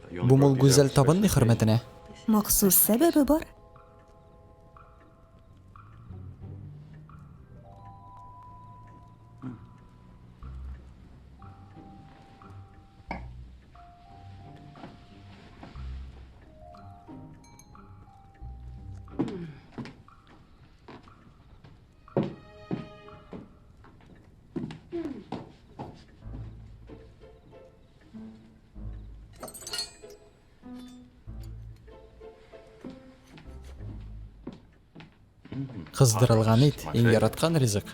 Бу мул гүзәл табын ни хөрмәтенә? Махсус сәбәбе бар. Кыздырылган ит, иң яраткан ризык.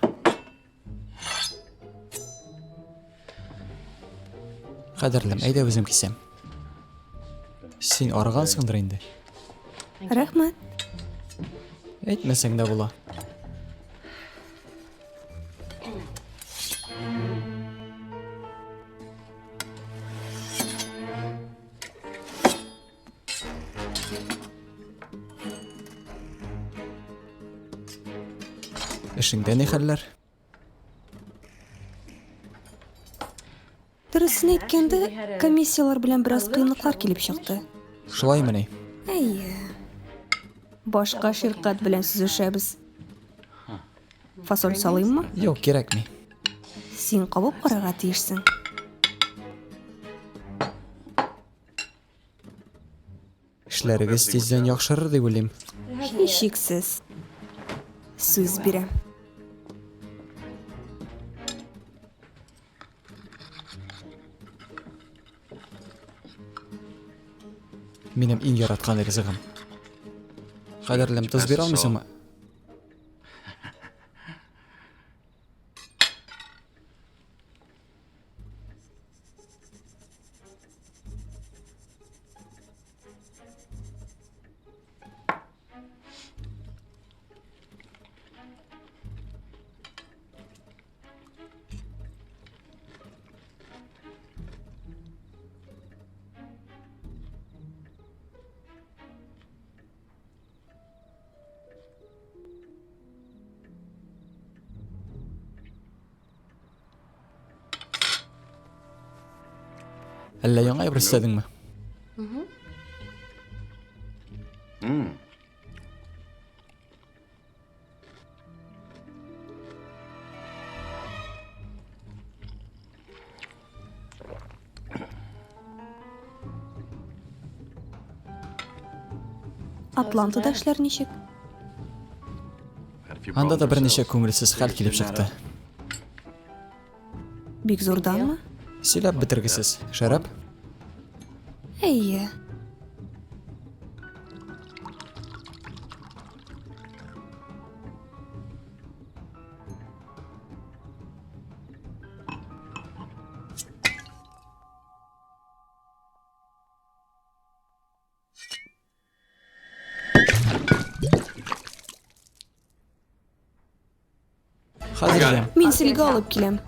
Кадерлем, әйдә үзем кисәм. Син арыгансыңдыр инде. Рәхмәт. Әйтмәсәң дә була. Эшеңдә ни хәлләр? Дөресен әйткәндә, комиссияләр белән бераз кыенлыклар килеп чыкты. Шулаймыни? Әйе. Башка ширкәт белән сөзешәбез. Фасоль салыйммы? Юк, кирәкми. Син кабып карарга тиешсең. Эшләрегез тиздән яхшырыр дип уйлыйм. Һичшиксез. Сүз бирәм. Минем иң яраткан ризыгым. Кадерлем, тоз бирә алмыйсыңмы? Әллә яңа әйбер эшләдеңме? Атлантада эшләр ничек? Анда да берничә күңелсез хәл килеп чыкты. Бик зурданмы? Сөйләп бетергесез. Шәраб? Әйе. Хәзер җыям. Мин сөлге алып киләм.